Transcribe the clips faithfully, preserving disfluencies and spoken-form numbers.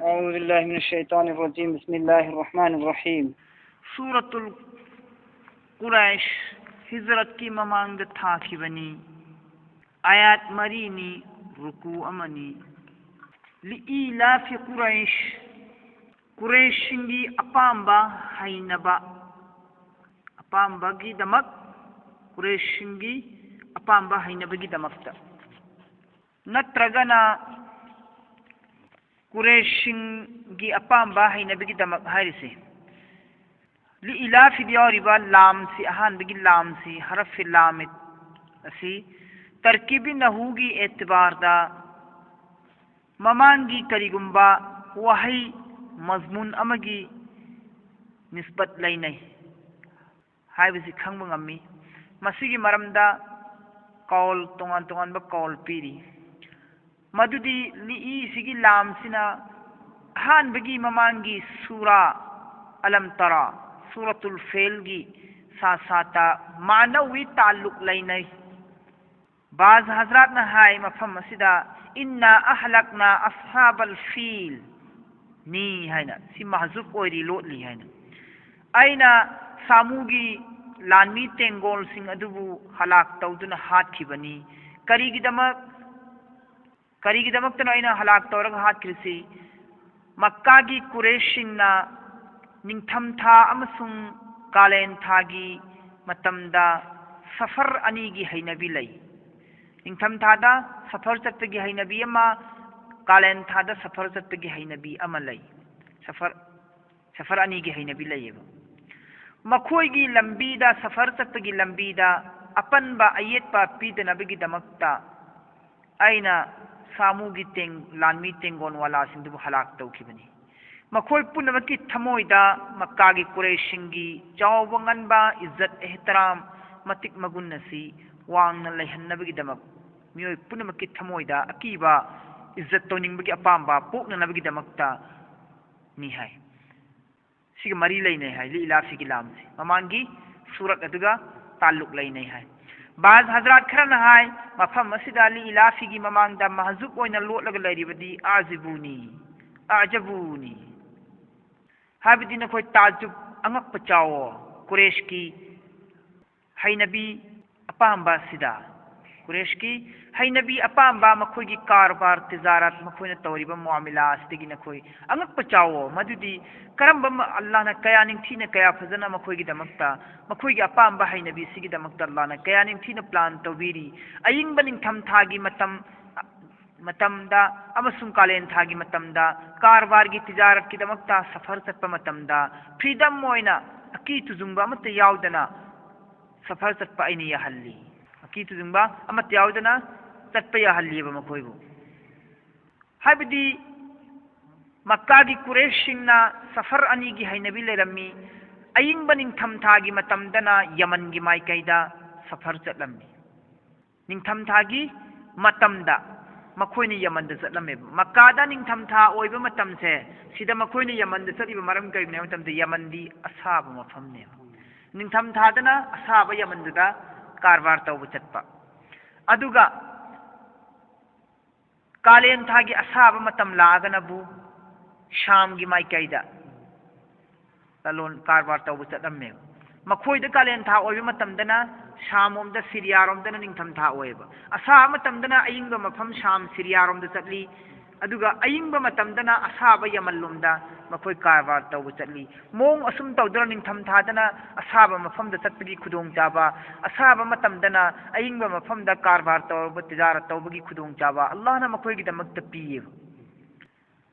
أعوذ بالله من الشيطان الرجيم. بسم الله الرحمن الرحيم. ꯁꯨꯔꯥꯇꯨꯜ ꯀꯨꯔꯥꯏꯁ ꯍꯤꯖꯔꯠꯀꯤ ꯃꯃꯥꯡꯗ ꯊꯥꯈꯤꯕꯅꯤ꯫ ꯑꯥꯌꯥꯠ ꯃꯔꯤꯅꯤ, ꯔꯨꯀꯨ ꯑꯃꯅꯤ꯫ ꯂꯤꯏꯂꯥꯐꯤ ꯀꯨꯔꯥꯏꯁ, ꯀꯨꯔꯦꯁꯤꯡꯒꯤ ꯑꯄꯥꯝꯕ ꯍꯩꯅꯕ, ꯑꯄꯥꯝꯕꯒꯤꯗꯃꯛ, ꯀꯨꯔꯦꯁꯤꯡꯒꯤ ꯑꯄꯥꯝꯕ ꯍꯩꯅꯕꯒꯤꯗꯃꯛꯇ꯫ ꯅꯠꯇ꯭ꯔꯒꯅ ꯀꯨꯔꯦꯁꯤꯡꯒꯤ ꯑꯄꯥꯝꯕ ꯍꯩꯅꯕꯒꯤꯗꯃꯛ ꯍꯥꯏꯔꯤꯁꯦ꯫ ꯂꯤꯏꯂꯥꯐꯤꯗ ꯌꯥꯎꯔꯤꯕ ꯂꯥꯝꯁꯤ, ꯑꯍꯥꯟꯕꯒꯤ ꯂꯥꯝꯁꯤ, ꯍꯔꯐꯤ ꯂꯥꯃꯤꯠ ꯑꯁꯤ ꯇꯔꯀꯤꯕꯤ ꯅꯍꯨꯒꯤ ꯑꯦꯇꯕꯥꯔꯗ ꯃꯃꯥꯡꯒꯤ ꯀꯔꯤꯒꯨꯝꯕ ꯋꯥꯍꯩ ꯃꯖꯃꯨꯟ ꯑꯃꯒꯤ ꯅꯤꯁꯕꯠ ꯂꯩꯅꯩ ꯍꯥꯏꯕꯁꯤ ꯈꯪꯕ ꯉꯝꯃꯤ꯫ ꯃꯁꯤꯒꯤ ꯃꯔꯝꯗ ꯀꯥꯎꯜ, ꯇꯣꯉꯥꯟ ꯇꯣꯉꯥꯟꯕ ꯀꯥꯎꯜ ꯄꯤꯔꯤ꯫ ꯃꯗꯨꯗꯤ ꯂꯤꯏꯁꯤꯒꯤ ꯂꯥꯝꯁꯤꯅ ꯑꯍꯥꯟꯕꯒꯤ ꯃꯃꯥꯡꯒꯤ ꯁꯨꯔꯥ ꯑꯂꯝ ꯇꯔꯥ, ꯁꯨꯔꯥꯇꯨꯜ ꯐꯦꯜꯒꯤ ꯁꯥ ꯁꯥꯇ ꯃꯥꯅꯧꯋꯤ ꯇꯥꯜꯂꯨꯛ ꯂꯩꯅꯩ꯫ ꯕꯥꯖ ꯍꯖꯔꯥꯠꯅ ꯍꯥꯏ ꯃꯐꯝ ꯑꯁꯤꯗ, "ꯏꯟꯅ ꯑꯍꯂꯛꯅ ꯑꯁꯍꯥꯕꯜ ꯐꯤꯜ" ꯅꯤ ꯍꯥꯏꯅ, ꯁꯤ ꯃꯍꯖꯨꯕ ꯑꯣꯏꯔꯤ, ꯂꯣꯠꯂꯤ ꯍꯥꯏꯅ꯫ "ꯑꯩꯅ ꯁꯥꯃꯨꯒꯤ ꯂꯥꯟꯃꯤ ꯇꯦꯡꯒꯣꯜꯁꯤꯡ ꯑꯗꯨꯕꯨ ꯍꯂꯥꯛ ꯇꯧꯗꯨꯅ ꯍꯥꯠꯈꯤꯕꯅꯤ"꯫ ꯀꯔꯤꯒꯤꯗꯃꯛ, ꯀꯔꯤꯒꯤꯗꯃꯛꯇꯅꯣ ꯑꯩꯅ ꯍꯂꯥꯛ ꯇꯧꯔꯒ ꯍꯥꯠꯈ꯭ꯔꯤꯁꯤ? ꯃꯛꯀꯥꯒꯤ ꯀꯨꯔꯦꯁꯤꯡꯅ ꯅꯤꯡꯊꯝꯊꯥ ꯑꯃꯁꯨꯡ ꯀꯥꯂꯦꯟ ꯊꯥꯒꯤ ꯃꯇꯝꯗ ꯁꯐꯔ ꯑꯅꯤꯒꯤ ꯍꯩꯅꯕꯤ ꯂꯩ꯫ ꯅꯤꯡꯊꯝꯊꯥꯗ ꯁꯐꯔ ꯆꯠꯄꯒꯤ ꯍꯩꯅꯕꯤ ꯑꯃ, ꯀꯥꯂꯦꯟ ꯊꯥꯗ ꯁꯐꯔ ꯆꯠꯄꯒꯤ ꯍꯩꯅꯕꯤ ꯑꯃ ꯂꯩ꯫ ꯁꯐꯔ, ꯁꯐꯔ ꯑꯅꯤꯒꯤ ꯍꯩꯅꯕꯤ ꯂꯩꯌꯦꯕ꯫ ꯃꯈꯣꯏꯒꯤ ꯂꯝꯕꯤꯗ, ꯁꯐꯔ ꯆꯠꯄꯒꯤ ꯂꯝꯕꯤꯗ ꯑꯄꯟꯕ ꯑꯌꯦꯠꯄ ꯄꯤꯗꯅꯕꯒꯤꯗꯃꯛꯇ ꯑꯩꯅ ꯁꯥꯃꯨꯒꯤ ꯇꯦꯡ-, ꯂꯥꯟꯃꯤ ꯇꯦꯡꯒꯣꯟ ꯋꯥꯂꯥꯁꯤꯡꯗꯨꯕꯨ ꯍꯂꯥꯛ ꯇꯧꯈꯤꯕꯅꯤ꯫ ꯃꯈꯣꯏ ꯄꯨꯝꯅꯃꯛꯀꯤ ꯊꯃꯣꯏꯗ ꯃꯛꯀꯥꯒꯤ ꯀꯨꯔꯦꯁꯤꯡꯒꯤ ꯆꯥꯎꯕ ꯉꯟꯕ, ꯏꯖꯠ ꯑꯦꯍꯇꯔꯥꯝ, ꯃꯇꯤꯛ ꯃꯒꯨꯟ ꯑꯁꯤ ꯋꯥꯡꯅ ꯂꯩꯍꯟꯅꯕꯒꯤꯗꯃꯛ, ꯃꯤꯑꯣꯏ ꯄꯨꯝꯅꯃꯛꯀꯤ ꯊꯃꯣꯏꯗ ꯑꯀꯤꯕ, ꯏꯖꯠ ꯇꯧꯅꯤꯡꯕꯒꯤ ꯑꯄꯥꯝꯕ ꯄꯣꯛꯅꯅꯕꯒꯤꯗꯃꯛꯇꯅꯤ ꯍꯥꯏ꯫ ꯁꯤꯒ ꯃꯔꯤ ꯂꯩꯅꯩ ꯍꯥꯏ ꯂꯤꯏꯂꯥꯐꯤꯒꯤ ꯂꯥꯝꯁꯤ꯫ ꯃꯃꯥꯡꯒꯤ ꯁꯨꯔꯠ ꯑꯗꯨꯒ ꯇꯥꯜꯂꯨꯛ ꯂꯩꯅꯩ ꯍꯥꯏ꯫ ꯕꯥꯖ ꯍꯖꯔꯥꯠ ꯈꯔꯅ ꯍꯥꯏ, ꯃꯐꯝ ꯑꯁꯤꯗ ꯂꯤꯏꯂꯥꯐꯤꯒꯤ ꯃꯃꯥꯡꯗ ꯃꯍꯖꯨꯕ ꯑꯣꯏꯅ ꯂꯣꯠꯂꯒ ꯂꯩꯔꯤꯕꯗꯤ ꯑꯥꯖꯤꯕꯨꯅꯤ꯫ ꯑꯖꯕꯨꯅꯤ꯫ ꯍꯥꯏꯕꯗꯤ ꯅꯈꯣꯏ ꯇꯥꯖꯨꯕ, ꯑꯉꯛꯄ ꯆꯥꯎꯋꯣ, ꯀꯨꯔꯦꯁꯀꯤ ꯍꯩꯅꯕꯤ ꯑꯄꯥꯝꯕ ꯑꯁꯤꯗ꯫ ꯀꯨꯔꯦꯁꯀꯤ ꯍꯩꯅꯕꯤ ꯑꯄꯥꯝꯕ, ꯃꯈꯣꯏꯒꯤ ꯀꯥꯔꯕꯥꯔ, ꯇꯤꯖꯥꯔꯠ, ꯃꯈꯣꯏꯅ ꯇꯧꯔꯤꯕ ꯃꯨꯑꯥꯃꯤꯂꯥ ꯑꯁꯤꯗꯒꯤ ꯅꯈꯣꯏ ꯑꯉꯛꯄ ꯆꯥꯎꯋꯣ꯫ ꯃꯗꯨꯗꯤ ꯀꯔꯝꯕ ꯃ-, ꯑꯜꯂꯥꯍꯅ ꯀꯌꯥ ꯅꯤꯡꯊꯤꯅ, ꯀꯌꯥ ꯐꯖꯅ ꯃꯈꯣꯏꯒꯤꯗꯃꯛꯇ, ꯃꯈꯣꯏꯒꯤ ꯑꯄꯥꯝꯕ ꯍꯩꯅꯕꯤ ꯑꯁꯤꯒꯤꯗꯃꯛꯇ ꯑꯜꯂꯥꯍꯅ ꯀꯌꯥ ꯅꯤꯡꯊꯤꯅ plan ꯇꯧꯕꯤꯔꯤ꯫ ꯑꯌꯤꯡꯕ ꯅꯤꯡꯊꯝꯊꯥꯒꯤ ꯃꯇꯝ, ꯃꯇꯝꯗ ꯑꯃꯁꯨꯡ ꯀꯥꯂꯦꯟ ꯊꯥꯒꯤ ꯃꯇꯝꯗ, ꯀꯥꯔꯕꯥꯔꯒꯤ, ꯇꯤꯖꯥꯔꯠꯀꯤꯗꯃꯛꯇ ꯁꯐꯔ ꯆꯠꯄ ꯃꯇꯝꯗ freedom ꯑꯣꯏꯅ, ꯑꯀꯤ ꯇꯨꯖꯨꯡꯕ ꯑꯃꯠꯇ ꯌꯥꯎꯗꯅ ꯁꯐꯔ ꯆꯠꯄ ꯑꯩꯅ ꯌꯥꯍꯜꯂꯤ꯫ ꯑꯀꯤ ꯇꯨꯖꯨꯡꯕ ꯑꯃꯠꯇ ꯌꯥꯎꯗꯅ ꯆꯠꯄ ꯌꯥꯍꯜꯂꯤꯕ ꯃꯈꯣꯏꯕꯨ꯫ ꯍꯥꯏꯕꯗꯤ ꯃꯛꯀꯥꯒꯤ ꯀꯨꯔꯦꯁꯁꯤꯡꯅ ꯁꯐꯔ ꯑꯅꯤꯒꯤ ꯍꯩꯅꯕꯤ ꯂꯩꯔꯝꯃꯤ꯫ ꯑꯌꯤꯡꯕ ꯅꯤꯡꯊꯝꯊꯥꯒꯤ ꯃꯇꯝꯗꯅ ꯌꯃꯟꯒꯤ ꯃꯥꯏꯀꯩꯗ ꯁꯐꯔ ꯆꯠꯂꯝꯃꯤ꯫ ꯅꯤꯡꯊꯝꯊꯥꯒꯤ ꯃꯇꯝꯗ ꯃꯈꯣꯏꯅ ꯌꯃꯟꯗ ꯆꯠꯂꯝꯃꯦꯕ꯫ ꯃꯛꯀꯥꯗ ꯅꯤꯡꯊꯝꯊꯥ ꯑꯣꯏꯕ ꯃꯇꯝꯁꯦ, ꯁꯤꯗ ꯃꯈꯣꯏꯅ ꯌꯃꯟꯗ ꯆꯠꯂꯤꯕ ꯃꯔꯝ ꯀꯔꯤꯒꯤꯅꯣ ꯍꯥꯏꯕ ꯃꯇꯝꯗ, ꯌꯃꯟꯗꯤ ꯑꯁꯥꯕ ꯃꯐꯝꯅꯦꯕ꯫ ꯅꯤꯡꯊꯝꯊꯥꯗꯅ ꯑꯁꯥꯕ ꯌꯃꯟꯗꯨꯗ ꯀꯔꯕꯥꯔ ꯇꯧꯕ ꯆꯠꯄ꯫ ꯑꯗꯨꯒ ꯀꯥꯂꯦꯟ ꯊꯥꯒꯤ ꯑꯁꯥꯕ ꯃꯇꯝ ꯂꯥꯛꯑꯒꯅꯕꯨ ꯁꯥꯝꯒꯤ ꯃꯥꯏꯀꯩꯗ ꯂꯂꯣꯟ ꯀꯔꯕꯥꯔ ꯇꯧꯕ ꯆꯠꯂꯝꯃꯦꯕ꯫ ꯃꯈꯣꯏꯗ ꯀꯥꯂꯦꯟ ꯊꯥ ꯑꯣꯏꯕ ꯃꯇꯝꯗꯅ ꯁꯥꯝꯔꯣꯝꯗ, ꯁꯤꯔꯤꯌꯥꯔꯣꯝꯗꯅ ꯅꯤꯡꯊꯝꯊꯥ ꯑꯣꯏꯌꯦꯕ꯫ ꯑꯁꯥꯕ ꯃꯇꯝꯗꯅ ꯑꯌꯤꯡꯕ ꯃꯐꯝ ꯁꯥꯝ, ꯁꯤꯔꯤꯌꯥꯔꯣꯝꯗ ꯆꯠꯂꯤ꯫ ꯑꯗꯨꯒ ꯑꯌꯤꯡꯕ ꯃꯇꯝꯗꯅ ꯑꯁꯥꯕ ꯌꯃꯟꯂꯣꯝꯗ ꯃꯈꯣꯏ ꯀꯔꯕꯥꯔ ꯇꯧꯕ ꯆꯠꯂꯤ꯫ ꯃꯑꯣꯡ ꯑꯁꯨꯝ ꯇꯧꯗꯨꯅ ꯅꯤꯡꯊꯝꯊꯥꯗꯅ ꯑꯁꯥꯕ ꯃꯐꯝꯗ ꯆꯠꯄꯒꯤ ꯈꯨꯗꯣꯡꯆꯥꯕ, ꯑꯁꯥꯕ ꯃꯇꯝꯗꯅ ꯑꯌꯤꯡꯕ ꯃꯐꯝꯗ ꯀꯔꯕꯥꯔ ꯇꯧꯔꯕ, ꯇꯤꯖꯥꯔꯠ ꯇꯧꯕꯒꯤ ꯈꯨꯗꯣꯡꯆꯥꯕ ꯑꯜꯂꯥꯍꯅ ꯃꯈꯣꯏꯒꯤꯗꯃꯛꯇ ꯄꯤꯌꯦꯕ꯫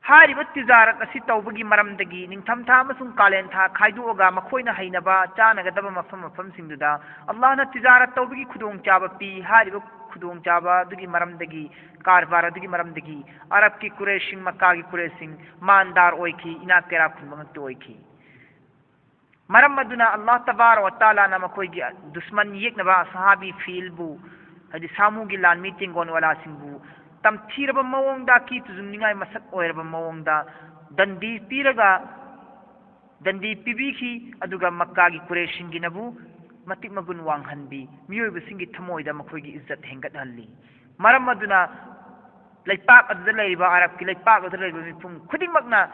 ꯍꯥꯏꯔꯤꯕ ꯇꯤꯖꯥꯔꯠ ꯑꯁꯤ ꯇꯧꯕꯒꯤ ꯃꯔꯝꯗꯒꯤ ꯅꯤꯡꯊꯝꯊꯥ ꯑꯃꯁꯨꯡ ꯀꯥꯂꯦꯟ ꯊꯥ ꯈꯥꯏꯗꯣꯛꯑꯒ ꯃꯈꯣꯏꯅ ꯍꯩꯅꯕ ꯆꯥꯅꯒꯗꯕ ꯃꯐꯝ ꯃꯐꯝꯁꯤꯡꯗꯨꯗ ꯑꯜꯂꯥꯍꯅ ꯇꯤꯖꯥꯔꯠ ꯇꯧꯕꯒꯤ ꯈꯨꯗꯣꯡꯆꯥꯕ ꯄꯤ꯫ ꯍꯥꯏꯔꯤꯕ ꯈꯨꯗꯣꯡꯆꯥꯕ ꯑꯗꯨꯒꯤ ꯃꯔꯝꯗꯒꯤ, ꯀꯔꯕꯥꯔ ꯑꯗꯨꯒꯤ ꯃꯔꯝꯗꯒꯤ ꯑꯔꯕꯀꯤ ꯀꯨꯔꯦꯁꯤꯡ, ꯃꯛꯀꯥꯒꯤ ꯀꯨꯔꯦꯁꯤꯡ ꯃꯥꯟꯗꯥꯔ ꯑꯣꯏꯈꯤ, ꯏꯅꯥꯛ ꯀꯩꯔꯥꯛ ꯈꯨꯟꯕ ꯉꯛꯇ ꯑꯣꯏꯈꯤ꯫ ꯃꯔꯝ ꯑꯗꯨꯅ ꯑꯜꯂꯥꯍ ꯇꯕꯥꯔꯛ ꯋ ꯇꯥꯂꯥꯅ ꯃꯈꯣꯏꯒꯤ ꯗꯨꯁꯃꯟ ꯌꯦꯛꯅꯕ ꯑꯁꯍꯥꯕꯤ ꯐꯤꯜꯕꯨ, ꯍꯥꯏꯗꯤ ꯁꯥꯃꯨꯒꯤ ꯂꯥꯟꯃꯤ ꯇꯦꯡꯒꯣꯟ ꯋꯥꯂꯥꯁꯤꯡꯕꯨ ꯇꯝꯊꯤꯔꯕ ꯃꯑꯣꯡꯗ, ꯑꯀꯤ ꯇꯨꯖꯨꯡꯅꯤꯡꯉꯥꯏ ꯃꯁꯛ ꯑꯣꯏꯔꯕ ꯃꯑꯣꯡꯗ ꯗꯟꯗꯤ ꯄꯤꯔꯒ, ꯗꯟꯗꯤ ꯄꯤꯕꯤꯈꯤ꯫ ꯑꯗꯨꯒ ꯃꯛꯀꯥꯒꯤ ꯀꯨꯔꯦꯁꯤꯡꯒꯤꯅꯕꯨ ꯃꯇꯤꯛ ꯃꯒꯨꯟ ꯋꯥꯡꯍꯟꯕꯤ, ꯃꯤꯑꯣꯏꯕꯁꯤꯡꯒꯤ ꯊꯃꯣꯏꯗ ꯃꯈꯣꯏꯒꯤ ꯏꯖꯠ ꯍꯦꯟꯒꯠꯍꯜꯂꯤ꯫ ꯃꯔꯝ ꯑꯗꯨꯅ ꯂꯩꯄꯥꯛ ꯑꯗꯨꯗ ꯂꯩꯔꯤꯕ, ꯑꯔꯕꯀꯤ ꯂꯩꯄꯥꯛ ꯑꯗꯨꯗ ꯂꯩꯔꯤꯕ ꯃꯤꯄꯨꯝ ꯈꯨꯗꯤꯡꯃꯛꯅ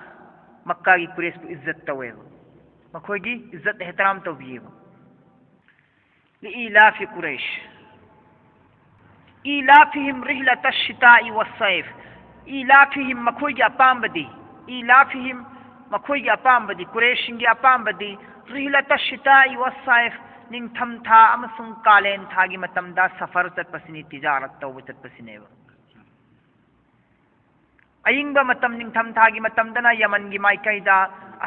ꯃꯛꯀꯥꯒꯤ ꯀꯨꯔꯦꯁꯄꯨ ꯏꯖꯠ ꯇꯧꯋꯦꯕ꯫ ꯃꯈꯣꯏꯒꯤ ꯏꯖꯠ ꯑꯦꯍꯇꯔꯥꯝ ꯇꯧꯕꯤꯌꯦꯕ꯫ لإيلاف قريش إيلافهم رحلة الشتاء والصيف. إيلافهم, ꯃꯈꯣꯏꯒꯤ ꯑꯄꯥꯝꯕꯗꯤ, إيلافهم, ꯃꯈꯣꯏꯒꯤ ꯑꯄꯥꯝꯕꯗꯤ, ꯀꯨꯔꯦꯁꯤꯡꯒꯤ ꯑꯄꯥꯝꯕꯗꯤ, رحلة الشتاء والصيف, ꯅꯤꯡꯊꯝꯊꯥ ꯑꯃꯁꯨꯡ ꯀꯥꯂꯦꯟ ꯊꯥꯒꯤ ꯃꯇꯝꯗ ꯁꯐꯔ ꯆꯠꯄꯁꯤꯅꯤ, ꯇꯤꯖꯥꯔꯠ ꯇꯧꯕ ꯆꯠꯄꯁꯤꯅꯦꯕ꯫ ꯑꯏꯪꯕ ꯃꯇꯝ, ꯅꯤꯡꯊꯝꯊꯥꯒꯤ ꯃꯇꯝꯗꯅ ꯌꯃꯟꯒꯤ ꯃꯥꯏꯀꯩꯗ,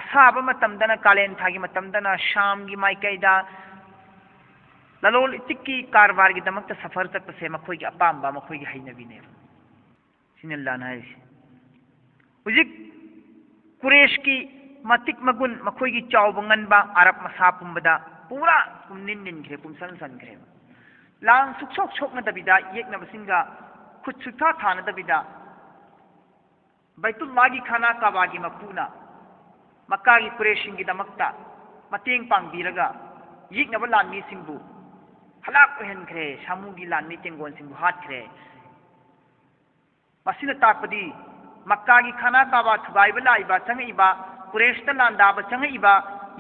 ꯑꯁꯥꯕ ꯃꯇꯝꯗꯅ, ꯀꯥꯂꯦꯟ ꯊꯥꯒꯤ ꯃꯇꯝꯗꯅ ꯁꯥꯝꯒꯤ ꯃꯥꯏꯀꯩꯗ ꯂꯂꯣꯟ ꯏꯇꯤꯛꯀꯤ ꯀꯔꯕꯥꯔꯒꯤꯗꯃꯛꯇ ꯁꯐꯔ ꯆꯠꯄꯁꯦ ꯃꯈꯣꯏꯒꯤ ꯑꯄꯥꯝꯕ, ꯃꯈꯣꯏꯒꯤ ꯍꯩꯅꯕꯤꯅꯦꯕ꯫ ꯁꯤꯅꯤ ꯑꯜꯂꯥꯍꯅ ꯍꯥꯏꯔꯤꯁꯦ꯫ ꯍꯧꯖꯤꯛ ꯀꯨꯔꯦꯁꯀꯤ ꯃꯇꯤꯛ ꯃꯒꯨꯟ, ꯃꯈꯣꯏꯒꯤ ꯆꯥꯎꯕ ꯉꯟꯕ ꯑꯔꯕ ꯃꯁꯥ ꯄꯨꯝꯕꯗ ꯄꯨꯔꯥ ꯄꯨꯝꯅꯤꯟ ꯅꯤꯟꯈ꯭ꯔꯦ, ꯄꯨꯝꯁꯟ ꯁꯟꯈ꯭ꯔꯦꯕ꯫ ꯂꯥꯟ ꯁꯨꯛꯁꯣꯛ ꯁꯣꯛꯅꯗꯕꯤꯗ, ꯌꯦꯛꯅꯕꯁꯤꯡꯒ ꯈꯨꯠ ꯁꯨꯛꯊꯥ ꯊꯥꯅꯗꯕꯤꯗ, ꯕꯩꯇꯨꯜꯂꯥꯒꯤ ꯈꯥꯅꯥ ꯀꯥꯕꯥꯒꯤ ꯃꯄꯨꯅ ꯃꯛꯀꯥꯒꯤ ꯀꯨꯔꯦꯁꯤꯡꯒꯤꯗꯃꯛꯇ ꯃꯇꯦꯡ ꯄꯥꯡꯕꯤꯔꯒ, ꯌꯦꯛꯅꯕ ꯂꯥꯟꯃꯤꯁꯤꯡꯕꯨ ꯍꯂꯥꯛ ꯑꯣꯏꯍꯟꯈ꯭ꯔꯦ, ꯁꯥꯃꯨꯒꯤ ꯂꯥꯟꯃꯤ ꯇꯦꯡꯒꯣꯟꯁꯤꯡꯕꯨ ꯍꯥꯠꯈ꯭ꯔꯦ꯫ ꯃꯁꯤꯅ ꯇꯥꯛꯄꯗꯤ ꯃꯛꯀꯥꯒꯤ ꯈꯥꯅꯥ ꯀꯥꯕꯥ ꯊꯨꯒꯥꯏꯕ ꯂꯥꯛꯏꯕ, ꯆꯪꯉꯛꯏꯕ, ꯀꯨꯔꯦꯁꯇ ꯂꯥꯟꯗꯥꯕ ꯆꯪꯉꯛꯏꯕ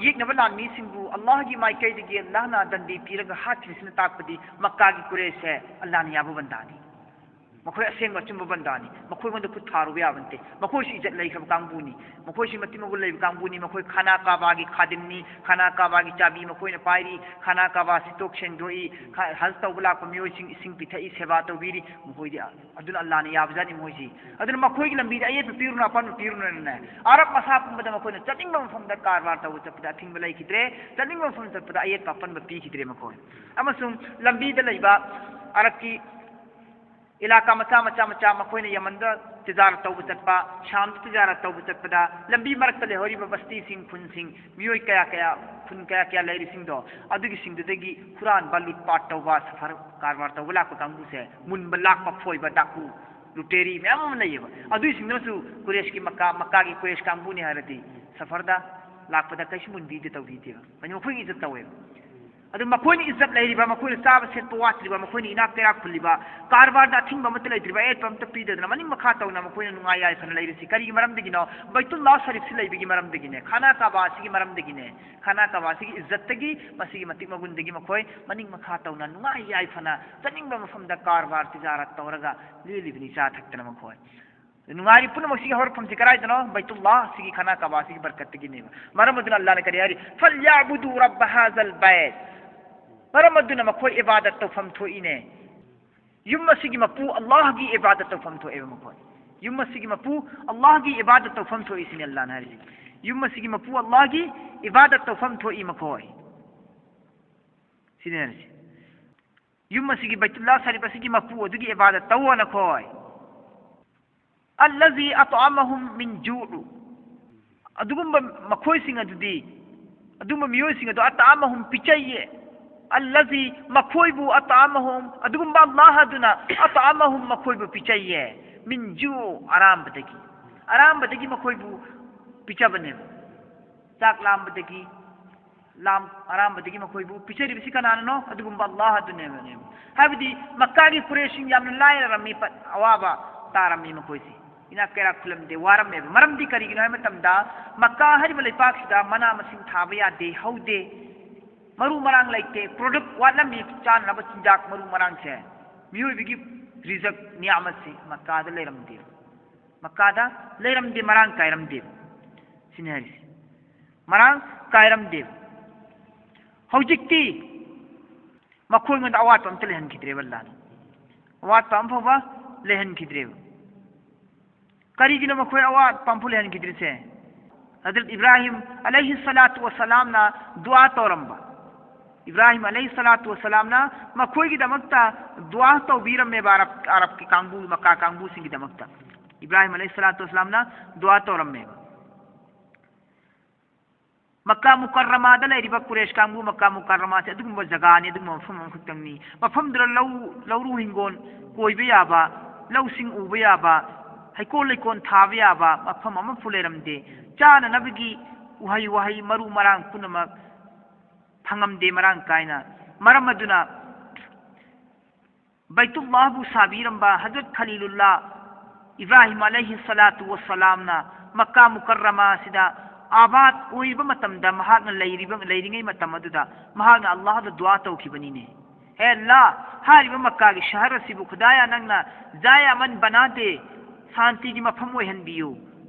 ꯌꯦꯛꯅꯕ ꯂꯥꯟꯃꯤꯁꯤꯡꯕꯨ ꯑꯜꯂꯥꯍꯒꯤ ꯃꯥꯏꯀꯩꯗꯒꯤ ꯑꯜꯂꯥꯍꯅ ꯗꯟꯗꯤ ꯄꯤꯔꯒ ꯍꯥꯠꯈꯤꯕꯁꯤꯅ ꯇꯥꯛꯄꯗꯤ ꯃꯛꯀꯥꯒꯤ ꯀꯨꯔꯦꯁꯁꯦ ꯑꯜꯂꯥꯍꯅ ꯌꯥꯕ ꯕꯟꯗꯥꯅꯤ꯫ ꯃꯈꯣꯏ ꯑꯁꯦꯡꯕ ꯑꯆꯨꯝꯕ ꯕꯟꯗꯥꯅꯤ꯫ ꯃꯈꯣꯏꯉꯣꯟꯗ ꯈꯨꯠ ꯊꯥꯔꯨꯕ ꯌꯥꯕ ꯅꯠꯇꯦ꯫ ꯃꯈꯣꯏꯁꯨ ꯏꯖꯠ ꯂꯩꯈ꯭ꯔꯕ ꯀꯥꯡꯕꯨꯅꯤ꯫ ꯃꯈꯣꯏꯁꯨ ꯃꯇꯤꯛ ꯃꯒꯨꯟ ꯂꯩꯕ ꯀꯥꯡꯕꯨꯅꯤ꯫ ꯃꯈꯣꯏ ꯈꯥꯅꯥ ꯀꯥꯕꯥꯒꯤ ꯈꯥꯗꯤꯝꯅꯤ꯫ ꯈꯥꯅꯥ ꯀꯥꯕꯥꯒꯤ ꯆꯥꯕꯤ ꯃꯈꯣꯏꯅ ꯄꯥꯏꯔꯤ꯫ ꯈꯥꯅꯥ ꯀꯥꯕꯥ ꯁꯤꯠꯇꯣꯛ ꯁꯦꯡꯗꯣꯛꯏ꯫ ꯈ-, ꯍꯖ ꯇꯧꯕ ꯂꯥꯛꯄ ꯃꯤꯑꯣꯏꯁꯤꯡ ꯏꯁꯤꯡ ꯄꯤꯊꯛꯏ, ꯁꯦꯕꯥ ꯇꯧꯕꯤꯔꯤ꯫ ꯃꯈꯣꯏꯗꯤ ꯑꯗꯨꯅ ꯑꯜꯂꯥꯍꯅ ꯌꯥꯕꯖꯥꯠꯅꯤ ꯃꯣꯏꯁꯤ꯫ ꯑꯗꯨꯅ ꯃꯈꯣꯏꯒꯤ ꯂꯝꯕꯤꯗ ꯑꯌꯦꯠꯄ ꯄꯤꯔꯨꯅꯨ, ꯑꯄꯟꯕ ꯄꯤꯔꯨꯅꯨꯅꯅꯦ, ꯑꯔꯕ ꯃꯁꯥ ꯄꯨꯝꯕꯗ ꯃꯈꯣꯏꯅ ꯆꯠꯅꯤꯡꯕ ꯃꯐꯝꯗ ꯀꯔꯕꯥꯔ ꯇꯧꯕ ꯆꯠꯄꯗ ꯑꯊꯤꯡꯕ ꯂꯩꯈꯤꯗ꯭ꯔꯦ, ꯆꯠꯅꯤꯡꯕ ꯃꯐꯝꯗ ꯆꯠꯄꯗ ꯑꯌꯦꯠꯄ ꯑꯄꯟꯕ ꯄꯤꯈꯤꯗ꯭ꯔꯦ ꯃꯈꯣꯏ꯫ ꯑꯃꯁꯨꯡ ꯂꯝꯕꯤꯗ ꯂꯩꯕ ꯑꯔꯕꯀꯤ ꯏꯂꯥꯀꯥ ꯃꯆꯥ ꯃꯆꯥ ꯃꯆꯥ, ꯃꯈꯣꯏꯅ ꯌꯃꯟꯗ ꯇꯤꯖꯥꯔꯠ ꯇꯧꯕ ꯆꯠꯄ, ꯁꯥꯝꯗ ꯇꯤꯖꯥꯔꯠ ꯇꯧꯕ ꯆꯠꯄꯗ, ꯂꯝꯕꯤ ꯃꯔꯛꯇ ꯂꯩꯍꯧꯔꯤꯕ ꯕꯁꯇꯤꯁꯤꯡ, ꯈꯨꯟꯁꯤꯡ, ꯃꯤꯑꯣꯏ ꯀꯌꯥ ꯀꯌꯥ, ꯈꯨꯟ ꯀꯌꯥ ꯀꯌꯥ ꯂꯩꯔꯤꯁꯤꯡꯗꯣ, ꯑꯗꯨꯒꯤꯁꯤꯡꯗꯨꯗꯒꯤ ꯍꯨꯔꯥꯟꯕ, ꯂꯨꯠꯄꯥꯠ ꯇꯧꯕ, ꯁꯐꯔ ꯀꯔꯕꯥꯔ ꯇꯧꯕ ꯂꯥꯛꯄ ꯀꯥꯡꯕꯨꯁꯦ, ꯃꯨꯟꯕ, ꯂꯥꯛꯄ, ꯐꯣꯏꯕ, ꯗꯥꯀꯨ, ꯂꯨꯇꯦꯔꯤ ꯃꯌꯥꯝ ꯑꯃ ꯂꯩꯌꯦꯕ꯫ ꯑꯗꯨꯏꯁꯤꯡꯗꯨꯅꯁꯨ ꯀꯨꯔꯦꯁꯀꯤ ꯃꯛꯀꯥ, ꯃꯛꯀꯥꯒꯤ ꯀꯨꯔꯦꯁ ꯀꯥꯡꯕꯨꯅꯤ ꯍꯥꯏꯔꯗꯤ ꯁꯐꯔꯗ ꯂꯥꯛꯄꯗ ꯀꯩꯁꯨ ꯃꯨꯟꯕꯤꯗꯦ, ꯇꯧꯕꯤꯗꯦꯕ꯫ ꯀꯩꯅꯣ, ꯃꯈꯣꯏꯒꯤ ꯏꯖꯠ ꯇꯧꯋꯦꯕ꯫ ꯑꯗꯨ ꯃꯈꯣꯏꯅ ꯏꯖꯠ ꯂꯩꯔꯤꯕ, ꯃꯈꯣꯏꯅ ꯆꯥꯕ ꯁꯦꯠꯄ ꯋꯥꯠꯇ꯭ꯔꯤꯕ, ꯃꯈꯣꯏꯅ ꯏꯅꯥꯛ ꯀꯩꯔꯥꯛ ꯈꯨꯜꯂꯤꯕ, ꯀꯔꯕꯥꯔꯗ ꯑꯊꯤꯡꯕ ꯑꯃꯠꯇ ꯂꯩꯇ꯭ꯔꯤꯕ, ꯑꯌꯦꯠꯄ ꯑꯃꯠꯇ ꯄꯤꯗꯗꯅ ꯃꯅꯤꯡ ꯃꯈꯥ ꯇꯧꯅ ꯃꯈꯣꯏꯅ ꯅꯨꯡꯉꯥꯏ ꯌꯥꯏꯐꯅ ꯂꯩꯔꯤꯁꯤ ꯀꯔꯤꯒꯤ ꯃꯔꯝꯗꯒꯤꯅꯣ? ꯕꯩꯇꯨꯜꯂꯥꯍ ꯁꯔꯤꯐꯁꯤ ꯂꯩꯕꯒꯤ ꯃꯔꯝꯗꯒꯤꯅꯦ, ꯈꯥꯅꯥ ꯀꯥꯕꯥꯁꯤꯒꯤ ꯃꯔꯝꯗꯒꯤꯅꯦ꯫ ꯈꯥꯅꯥ ꯀꯥꯕꯥꯁꯤꯒꯤ ꯏꯖꯠꯇꯒꯤ, ꯃꯁꯤꯒꯤ ꯃꯇꯤꯛ ꯃꯒꯨꯟꯗꯒꯤ ꯃꯈꯣꯏ ꯃꯅꯤꯡ ꯃꯈꯥ ꯇꯧꯅ ꯅꯨꯡꯉꯥꯏ ꯌꯥꯏꯐꯅ ꯆꯠꯅꯤꯡꯕ ꯃꯐꯝꯗ ꯀꯔꯕꯥꯔ ꯇꯤꯖꯥꯔꯠ ꯇꯧꯔꯒ ꯂꯦꯜꯂꯤꯕꯅꯤ, ꯆꯥ ꯊꯛꯇꯅ ꯃꯈꯣꯏ꯫ ꯅꯨꯡꯉꯥꯏꯔꯤ ꯄꯨꯝꯅꯃꯛꯁꯤꯒꯤ ꯍꯧꯔꯛꯐꯝꯁꯤ ꯀꯗꯥꯏꯗꯅꯣ? ꯕꯩꯇꯨꯜꯂꯥꯍ ꯁꯤꯒꯤ ꯈꯥꯅꯥ ꯀꯥꯕꯥꯁꯤꯒꯤ ꯕꯔꯀꯠꯇꯒꯤꯅꯦꯕ꯫ ꯃꯔꯝ ꯑꯗꯨꯅ ꯑꯜꯂꯥꯍꯅ ꯀꯔꯤ ꯍꯥꯏꯔꯤ? "ꯐꯜꯌꯥꯕꯨꯗꯨ ꯔꯕ ꯍꯥꯖꯜ ꯕꯩꯠ"꯫ ꯃꯔꯝ ꯑꯗꯨꯅ ꯃꯈꯣꯏ ꯏꯕꯥꯗꯠ ꯇꯧꯐꯝ ꯊꯣꯛꯏꯅꯦ꯫ ꯌꯨꯝ ꯑꯁꯤꯒꯤ ꯃꯄꯨ ꯑꯜꯂꯥꯍꯒꯤ ꯏꯕꯥꯗꯠ ꯇꯧꯐꯝ ꯊꯣꯛꯑꯦꯕ ꯃꯈꯣꯏ꯫ ꯌꯨꯝ ꯑꯁꯤꯒꯤ ꯃꯄꯨ ꯑꯜꯂꯥꯍꯒꯤ ꯏꯕꯥꯗꯠ ꯇꯧꯐꯝ ꯊꯣꯛꯏ ꯁꯤꯅꯤ ꯑꯜꯂꯥꯍꯅ ꯍꯥꯏꯔꯤꯁꯤ꯫ ꯌꯨꯝ ꯑꯁꯤꯒꯤ ꯃꯄꯨ ꯑꯜꯂꯥꯍꯒꯤ ꯏꯕꯥꯗꯠ ꯇꯧꯐꯝ ꯊꯣꯛꯏ ꯃꯈꯣꯏ꯫ ꯁꯤꯅꯤ ꯍꯥꯏꯔꯤꯁꯤ꯫ ꯌꯨꯝ ꯑꯁꯤꯒꯤ ꯕꯩꯇꯨꯜꯂꯥꯍ ꯁꯔꯤꯐ ꯑꯁꯤꯒꯤ ꯃꯄꯨ ꯑꯗꯨꯒꯤ ꯏꯕꯥꯗꯠ ꯇꯧꯋꯣ ꯅꯈꯣꯏ꯫ "ꯑꯜꯂꯖꯤ ꯑꯇꯑꯃꯍꯨꯝ ꯃꯤꯟ ꯖꯨꯎ"꯫ ꯑꯗꯨꯒꯨꯝꯕ ꯃꯈꯣꯏꯁꯤꯡ ꯑꯗꯨꯗꯤ, ꯑꯗꯨꯒꯨꯝꯕ ꯃꯤꯑꯣꯏꯁꯤꯡ ꯑꯗꯨ "ꯑꯇꯑꯃꯍꯨꯝ" ꯄꯤꯖꯩꯌꯦ꯫ "ꯑꯜꯂꯖꯤ" ꯃꯈꯣꯏꯕꯨ, "ꯑꯇꯑꯃꯍꯨꯝ" ꯑꯗꯨꯒꯨꯝꯕ ꯑꯜꯂꯥꯍ ꯑꯗꯨꯅ "ꯑꯇꯑꯃꯍꯨꯝ" ꯃꯈꯣꯏꯕꯨ ꯄꯤꯖꯩꯌꯦ꯫ "ꯃꯤꯟ ꯖꯨꯎ" ꯑꯔꯥꯝꯕꯗꯒꯤ, ꯑꯔꯥꯝꯕꯗꯒꯤ ꯃꯈꯣꯏꯕꯨ ꯄꯤꯖꯕꯅꯦꯕ꯫ ꯆꯥꯛ ꯂꯥꯝꯕꯗꯒꯤ, ꯂꯥꯝ ꯑꯔꯥꯝꯕꯗꯒꯤ ꯃꯈꯣꯏꯕꯨ ꯄꯤꯖꯔꯤꯕꯁꯤ ꯀꯅꯥꯅꯅꯣ? ꯑꯗꯨꯒꯨꯝꯕ ꯑꯜꯂꯥꯍ ꯑꯗꯨꯅꯦꯕ꯫ ꯍꯥꯏꯕꯗꯤ ꯃꯛꯀꯥꯒꯤ ꯀꯨꯔꯦꯁꯤꯡ ꯌꯥꯝꯅ ꯂꯥꯏꯔꯔꯝꯃꯤ, ꯄ-, ꯑꯋꯥꯕ ꯇꯥꯔꯝꯃꯤ ꯃꯈꯣꯏꯁꯤ꯫ ꯏꯅꯥꯛ ꯀꯩꯔꯥꯛ ꯈꯨꯜꯂꯝꯗꯦ, ꯋꯥꯔꯝꯃꯦꯕ꯫ ꯃꯔꯝꯗꯤ ꯀꯔꯤꯒꯤꯅꯣ ꯍꯥꯏꯕ ꯃꯇꯝꯗ ꯃꯛꯀꯥ ꯍꯥꯏꯔꯤꯕ ꯂꯩꯄꯥꯛꯁꯤꯗ ꯃꯅꯥ ꯃꯁꯤꯡ ꯊꯥꯕ ꯌꯥꯗꯦ, ꯍꯧꯗꯦ, ꯃꯔꯨ ꯃꯔꯥꯡ ꯂꯩꯇꯦ, ꯄ꯭ꯔꯣꯗꯛ ꯋꯥꯠꯂꯝꯃꯤ, ꯆꯥꯅꯅꯕ ꯆꯤꯟꯖꯥꯛ ꯃꯔꯨ ꯃꯔꯥꯡꯁꯦ꯫ ꯃꯤꯑꯣꯏꯕꯒꯤ ꯔꯤꯖꯛ ꯅꯤꯌꯥꯃꯠꯁꯤ ꯃꯛꯀꯥꯗ ꯂꯩꯔꯝꯗꯦꯕ꯫ ꯃꯛꯀꯥꯗ ꯂꯩꯔꯝꯗꯦ, ꯃꯔꯥꯡ ꯀꯥꯏꯔꯝꯗꯦ꯫ ꯁꯤꯅꯤ ꯍꯥꯏꯔꯤꯁꯦ꯫ ꯃꯔꯥꯡ ꯀꯥꯏꯔꯝꯗꯦ꯫ ꯍꯧꯖꯤꯛꯇꯤ ꯃꯈꯣꯏꯉꯣꯟꯗ ꯑꯋꯥꯠꯄ ꯑꯝꯇ ꯂꯩꯍꯟꯈꯤꯗ꯭ꯔꯦꯕ ꯑꯜꯂꯥꯍꯅ꯫ ꯑꯋꯥꯠꯄ ꯑꯃ ꯐꯥꯎꯕ ꯂꯩꯍꯟꯈꯤꯗ꯭ꯔꯦꯕ꯫ ꯀꯔꯤꯒꯤꯅꯣ ꯃꯈꯣꯏ ꯑꯋꯥꯠꯄ ꯑꯃꯐꯥꯎ ꯂꯩꯍꯟꯈꯤꯗ꯭ꯔꯤꯁꯦ? ꯍꯖꯔꯠ ꯏꯕ꯭ꯔꯥꯍꯤꯝ ꯑꯂꯩꯍꯤ ꯁꯂꯥꯇꯨ ꯋꯁꯂꯥꯝꯅ ꯗꯨꯋꯥ ꯇꯧꯔꯝꯕ, ꯏꯕ꯭ꯔꯥꯍꯤꯝ ꯑꯂꯩꯍꯤ ꯁꯂꯥꯇꯨ ꯋꯁꯂꯥꯝꯅ ꯃꯈꯣꯏꯒꯤꯗꯃꯛꯇ ꯗꯨꯋꯥ ꯇꯧꯕꯤꯔꯝꯃꯦꯕ, ꯑꯔꯕ, ꯑꯔꯕꯀꯤ ꯀꯥꯡꯕꯨ, ꯃꯛꯀꯥ ꯀꯥꯡꯕꯨꯁꯤꯡꯒꯤꯗꯃꯛꯇ ꯏꯕ꯭ꯔꯥꯍꯤꯝ ꯑꯂꯩꯍꯤ ꯁꯂꯥꯇꯨ ꯋꯁꯂꯥꯝꯅ ꯗꯨꯋꯥ ꯇꯧꯔꯝꯃꯦꯕ꯫ ꯃꯛꯀꯥ ꯃꯨꯀꯔꯔꯃꯥꯗ ꯂꯩꯔꯤꯕ ꯀꯨꯔꯦꯁ ꯀꯥꯡꯕꯨ, ꯃꯛꯀꯥ ꯃꯨꯀꯔꯔꯃꯥꯁꯦ ꯑꯗꯨꯒꯨꯝꯕ ꯖꯒꯥꯅꯤ, ꯑꯗꯨꯒꯨꯝꯕ ꯃꯐꯝ ꯑꯃꯈꯛꯇꯪꯅꯤ꯫ ꯃꯐꯝꯗꯨꯗ ꯂꯧ, ꯂꯧꯔꯨ ꯍꯤꯡꯒꯣꯜ ꯀꯣꯏꯕ ꯌꯥꯕ, ꯂꯧꯁꯤꯡ ꯎꯕ ꯌꯥꯕ, ꯍꯩꯀꯣꯜ ꯂꯩꯀꯣꯜ ꯊꯥꯕ ꯌꯥꯕ ꯃꯐꯝ ꯑꯃꯐꯥꯎ ꯂꯩꯔꯝꯗꯦ꯫ ꯆꯥꯅꯅꯕꯒꯤ ꯎꯍꯩ ꯋꯥꯍꯩ, ꯃꯔꯨ ꯃꯔꯥꯡ ꯄꯨꯝꯅꯃꯛ ꯐꯪꯉꯝꯗꯦ ꯃꯔꯥꯡ ꯀꯥꯏꯅ꯫ ꯃꯔꯝ ꯑꯗꯨꯅ ꯕꯩꯇꯨꯜꯂꯥꯍꯕꯨ ꯁꯥꯕꯤꯔꯝꯕ ꯍꯖꯔꯠ ꯈꯂꯤꯂꯨꯜꯂꯥ ꯏꯕ꯭ꯔꯥꯍꯤꯝ ꯑꯂꯩꯍꯤ ꯁꯂꯥꯇꯨ ꯋꯁꯂꯥꯝꯅ ꯃꯛꯀꯥ ꯃꯨꯀꯔꯔꯃꯥ ꯑꯁꯤꯗ ꯑꯥꯕꯥꯗ ꯑꯣꯏꯔꯤꯕ ꯃꯇꯝꯗ, ꯃꯍꯥꯛꯅ ꯂꯩꯔꯤꯕ, ꯂꯩꯔꯤꯉꯩ ꯃꯇꯝ ꯑꯗꯨꯗ ꯃꯍꯥꯛꯅ ꯑꯜꯂꯥꯍꯗ ꯗꯨꯋꯥ ꯇꯧꯈꯤꯕꯅꯤꯅꯦ, "ꯍꯦ ꯑꯜꯂꯥꯍ, ꯍꯥꯏꯔꯤꯕ ꯃꯛꯀꯥꯒꯤ ꯁꯍꯔ ꯑꯁꯤꯕꯨ ꯈꯨꯗꯥꯌꯥ ꯅꯪꯅ ꯖꯥꯌ ꯑꯃꯟ ꯕꯅꯥꯗꯦ, ꯁꯥꯟꯇꯤꯒꯤ ꯃꯐꯝ ꯑꯣꯏꯍꯟꯕꯤꯌꯨ,